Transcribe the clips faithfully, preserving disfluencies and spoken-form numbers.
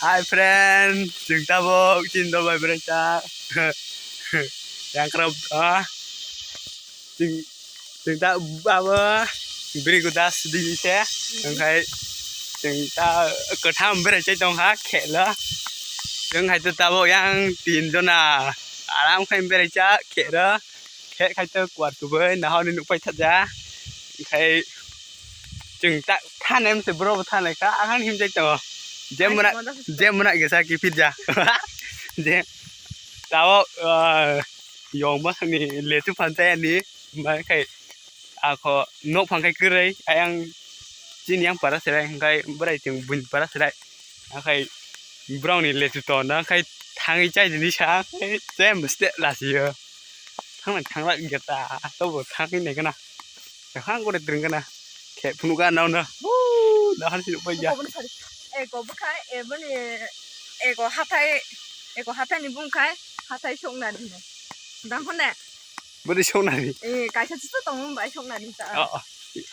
Hi friend, chwng tabuk chini dol bai bwrwi ta. Yang krop, ah. Chwng, chwng ta abo bwrwi kuda sidi se. Wngkhai chwng ta kwtham bwrwi chai tong kha khelo. Chwng hai to tabuk yang tin jona aram khai bwrwi cha khelo. Khe khai to kwar kubui nahorni nukpai thajak. Khai chwng ta thanai mse bro bo thanai kha, akhang himjai tongo. Je muna, je muna kisa kiphirja. Je tao, ah, yong masani lechu phan chayani, mai khai akho nok phang khai kwrwi, ayang chini yang para serai, khai bwrai chwng buini para serai. Akhai brongni lechu tona khai thangwi chai dini sa, khai chem ste lasiyo. Thangna thangla geta, tobo thangwi nai kana. Thang gore tring kana. Khe phunu ga nau na. Hu, na han sinu pai ya. Eko bwkhai, e boni, eko hathai, eko hathai ni bungkhai, hathai sokna dine. Dang khone. Bodi sokna ni. E, kaisa chuchu tong bai sokna ni ta. Oh, oh.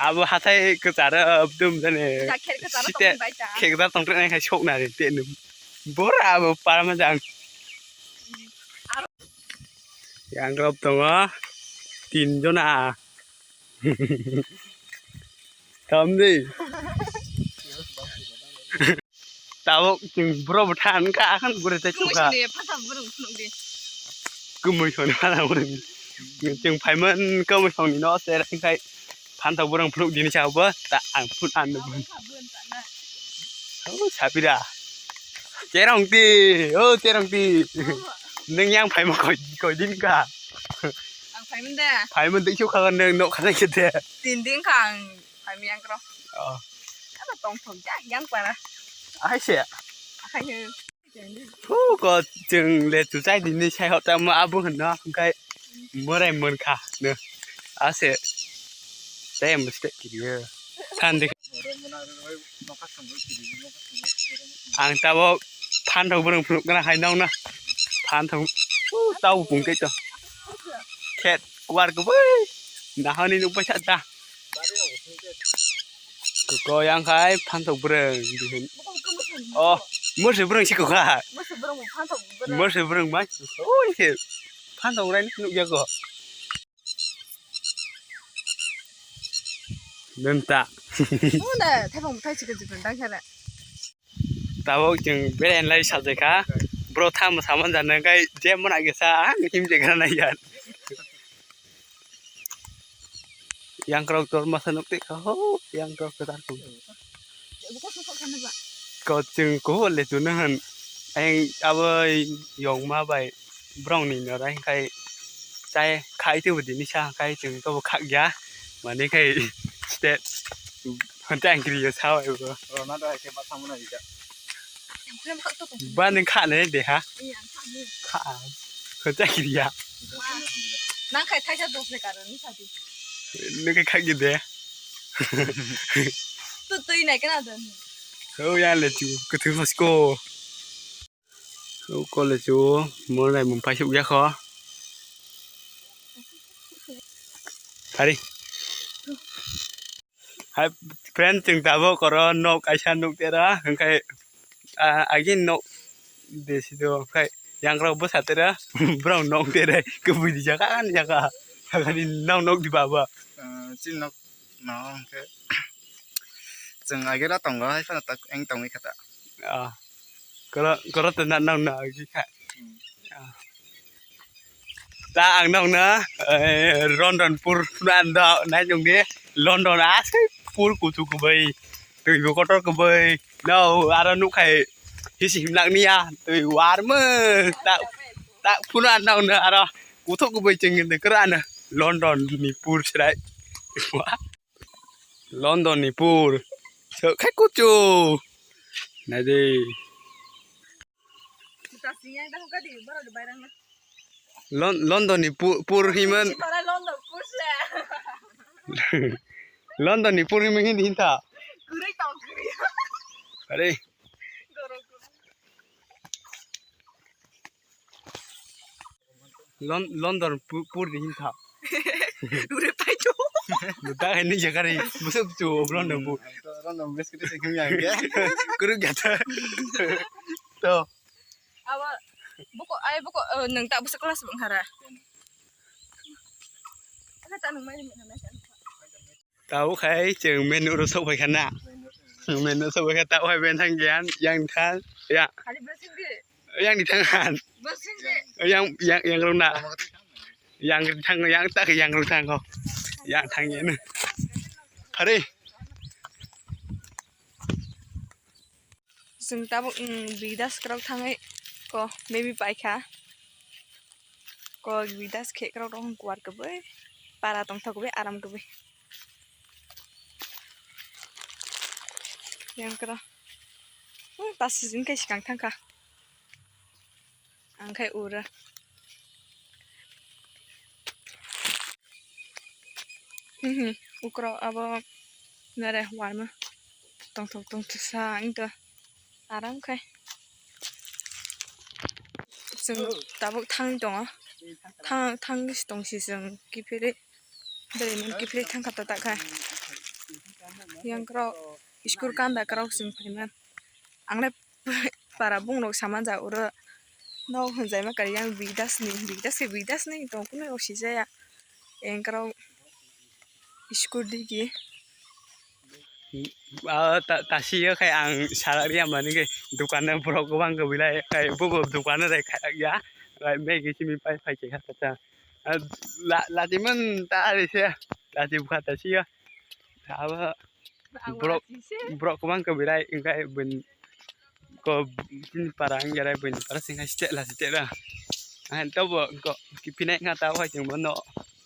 Abo hathai kwchara abdum jane. Khe kwchara tong bai ta. Khe kwchara tong tre nai khai sokna ni te nu. Bora abo para ma jang. Yang rop tongo tin jona. Tamdi. Tabuk chwng bro bo than kha, akhon gure tai Kumui thukha. Songni phata burung phunuk di. Kumui songni phata burung. Chwng phaiman kumui songni no se rang khai. Phantok burung phunuk dini sa bo ta ang phun an. Ang kha bun ta na. Oh, sapira. Cherong ti, oh, cherong ti. Neng yang phaima koi, koi din ka. Ang phaiman de. Phaiman de kyo kha neng no khana kete. Tin din kha ang phaima yang kro. Oh. Aba tong thok ja yang para. Ahai se. Ahai he. Hu ko chwng le tu chai dini sai hota ma abu hwnno hwnkhe morai mon kha no ase. Tei mistake kiriyo. Sandi. Ang tabo phanthok bwrwng phunuk gana hai nokna. Phanthok. Hu tau bung tei to. Khet kwar kwbwi. Nahani nuk bai sa ta. Ko yang khai phanthok bwrwng dihin. Oh, moso bwrwng si ko kha. Moso bwrwng phanthok bwrwng. Moso bwrwng mai. Oi se. Phanthok rai nuk ya ko. Nenta. Unda, thepang thai sikon sikon dang khala. Tabuk chwng beren lai sajai kha. Bro tham saman jana kai je mona kisa him je gana ya. Yang krok tor masa nuk tik ho, yang krok ketar kum. Ko chwng ko le tu nang. Ang abo yong ma bai brong ni no rai kai. Chai khai tu budi ni sa kai chwng ko khak ya. Mani kai step. Hon ta ang kiri ya sa bai bro. Rona da ke ba thamna ida. Ba neng kha ne de ha. Kha. Hon ta kiri ya. Nang khai thaisa dos le karon ni sati. Neng khai kha de. Tu tui nai kana don. Ho ya le tu. Kutu hosko. O college o monai mung paisuk ya kho. Tari. Hai friend, chwng tabuk oro nok kaisa nuk tera hwnkhe, ah, agin nok de sido hwnkhe yang rok bwsa tera borok nok tere kubui di jaka ani jaka sakani nok nok di baba. Ah, chini nok no hwnkhe chwng agera tongo hai phano tak eng tongwi kha ta. Ah. Koro, koro to na nang na agi kha. Hmm. Ah. Ta ang nang na, eh, London pur na ando nai nung ni London asai pur kutu kubai. Twi bo kotor kubai. No, aro nuk khai hisi himlak niya. Twi warme. Ta, ta pur na nang na aro kutu kubai chengin de kara na London ni pur chrai. London ni pur. So, khai kuchu. Nai de. Lon-, London ni pu-, pur himan. London pur se. London ni pur himan hindi hinta. Kurui tong kurui. Are. Lon-, London pu-, pur di hinta. Ure pai to. Buta ini jagari busuk tu London pu. London bes kita sing kami angge. Kuruk gata. To. Awa, buko, ai buko, eh, nang tak busa kelas bang hara. Aka tak nang mai nang mai. Tau khai chwng menu ro sok bai khana. Menu sok bai kha tau khai ben thang gian yang thang ya. Hari blessing di. Yang ni thang han. Blessing di. Yang, yang, yang rung na. Yang thang, yang tak yang rung thang ko. Yang thang ya na. Hari. Chwng tabuk, mm, bidas kwrwk thangwi ko memi paikha. Ko bidas khe kwrwk rok kuar kwbwi para tongthok kwbwi aram kwbwi. Yang kwrwk. Hmm, ta sijin khe swkang thangkha. Ang khai ura. Mhm, ukro abo nare warma tongthok tongthok sa wngto aram khai. Chwng tabuk thang tongo, thang thang tong si chwng kiphilwi, bwrwi mani kiphilwi thang kha ta ta khai. Yang kwrwk school kanda kwrwk chwng phaiman. Ang le para bung rok saman ja uro no hwnjai ma kari yang bidas ni, bidas ke bidas ni tong kunu rok si jaya. Engkrok school digi. Ah, ta, ta si yo khai ang salak ya mani ke dukan na borok gobang ke bilai khai bo bo dukan na khai ya. Khai me ke simi pai phai ke kha ta. Ah, la, la di man ta ari se. La di bukha ta si yo. Abo Ang borok, wala sise. Borok kwbang kwbwi rai, wngkha bini ko bini para wngya rai, bini para singkha site la site ra. Ang tobo ko kipinai wngkha ta, hai chwng bono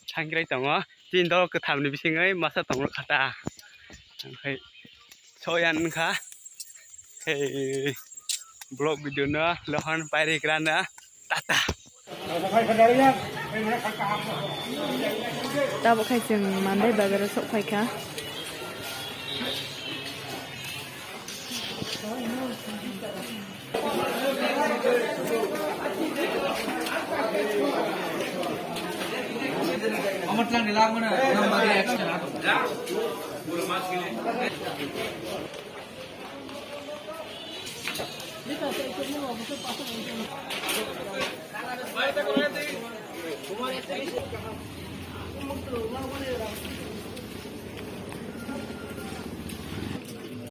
thangkrai tongo. Chini dol kwtham ni bisingwi masa tongo kha ta. Ang khai soyan wngkha. Hey, vlog video no lohon pairi krana. Tata. Tabuk khai chwng Mandai bazar o sok phaikha. Amat lang dilang mana? Nang bagi extra.